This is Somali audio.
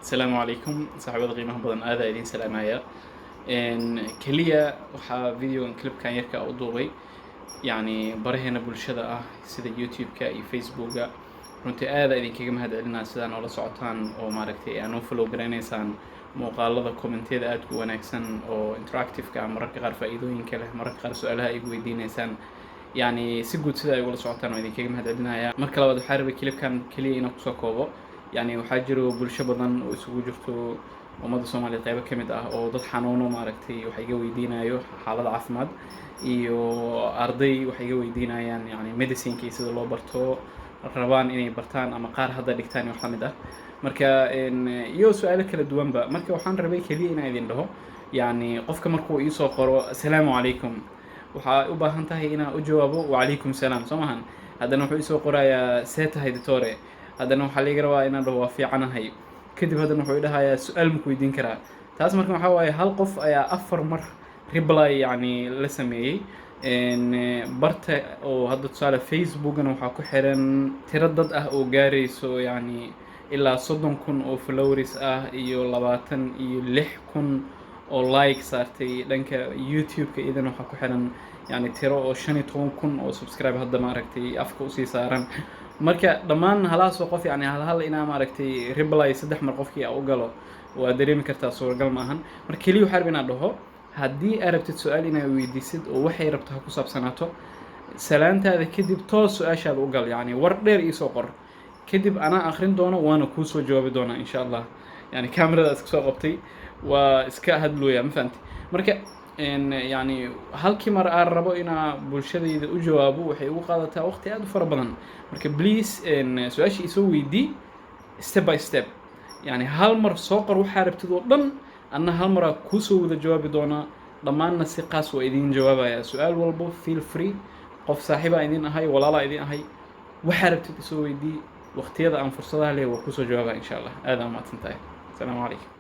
Asalaamu calaykum, saaxiibada qiimaha badan, aadaa idiin salaamaya. Keliya waxaa videogan, clipkan yarka u duubay, yacni baraheena bulshada ah sida YouTube-ka iyo Facebooka. Runtii aada idinkaga mahad celinaa sidaa noola socotaan oo maaragtay aa noo follow garanaysaan muuqaalada, commentiyada aadka u wanaagsan oo interactive-ka ah, mararka qaar faa'iidooyinka leh, mararka qaar su-aalaha ay igu weydiineysaan. Yacni si guud sida ay ugula socotaan oo idinkaga mahad celinaya. Marka labaad, waxaa rabay clipkan keliya inaan kusoo koobo, yacni waxaa jiro bulsho badan oo isugu jirto ummadda Soomaaliyeed qaybo ka mid ah oo dad xanuuno maaragtay wax iga weydiinayo, xaalada caafimaad, iyo arday waxay iga weydiinayaan, yani medicineka iyo sida loo barto, rabaan inay bartaan ama qaar hadda dhigtaan iyo wax la mid ah. Marka iyo su-aalo kala duwanba. Marka waxaan rabay keliya inaan idin dhaho, yacni qofka markuu iisoo qoro "Asalaamu calaykum", waxaa u baahan tahay inaan u jawaabo "Wacalaykum salaam", soo mahan? Haddana wuxuu isoo qorayaa "See tahay, doctore?" Haddana waxaa laga rabaa inaan dhaho "Waa fiicanahay." Kadib haddana wuxuu idhahayaa "Su-aal maku weydiin karaa?" Taas marka waxaa waaye hal qof ayaa afar mar reply yacni la sameeyey. Barta oo hadda tusaale Facebookna waxaa ku xiran tiro dad ah oo gaarayso yacni ilaa 30,000 oo followers ah iyo 26,000 oo like saartay. Dhanka YouTube-ka iyadana waxaa ku xiran yani tiro oo 15,000 oo subscribe hadda maaragtay afka usii saaran. Marka dhammaan halaasoo qof, yani hal hal inaa maaragtay reply saddex mar qofkii a u galo, waa dareemi kartaa, suuragal maahan. Marka keliya waxaa rabay inaan dhaho, haddii aad rabtid su-aal inaad weydiisid oo waxay rabto ha ku saabsanaato, salaantaada kadib toos su-aashaada u gal. Yacni war dheer iisoo qor, kadib anaa akrin doono, waana kuu soo jawaabi doonaa, insha Allah. Yani camerada iska soo qabtay, waa iska hadlooya, ma fahamti? Marka yani halkii mar aan rabo inaa bulshadayda u jawaabo, waxay igu qaadataa waqti aad u fara badan. Marka please, su-aasha isoo weydii step by step. Yani hal mar soo qor waxaa rabtid oo dhan, anna hal maraa kuusoo wada jawaabi doonaa. Dhammaanna si qaas waa idiin jawaabaya. Su-aal walbo feel free. Qof saaxiibaa idin ahay, walaalaa idin ahay. Waxaa rabtid isoo weydii, waqtiyada aan fursadaha leh waa kusoo jawaabaya, insha Allah. Aad aa umahadsan tahay. Asalaamu calaykum.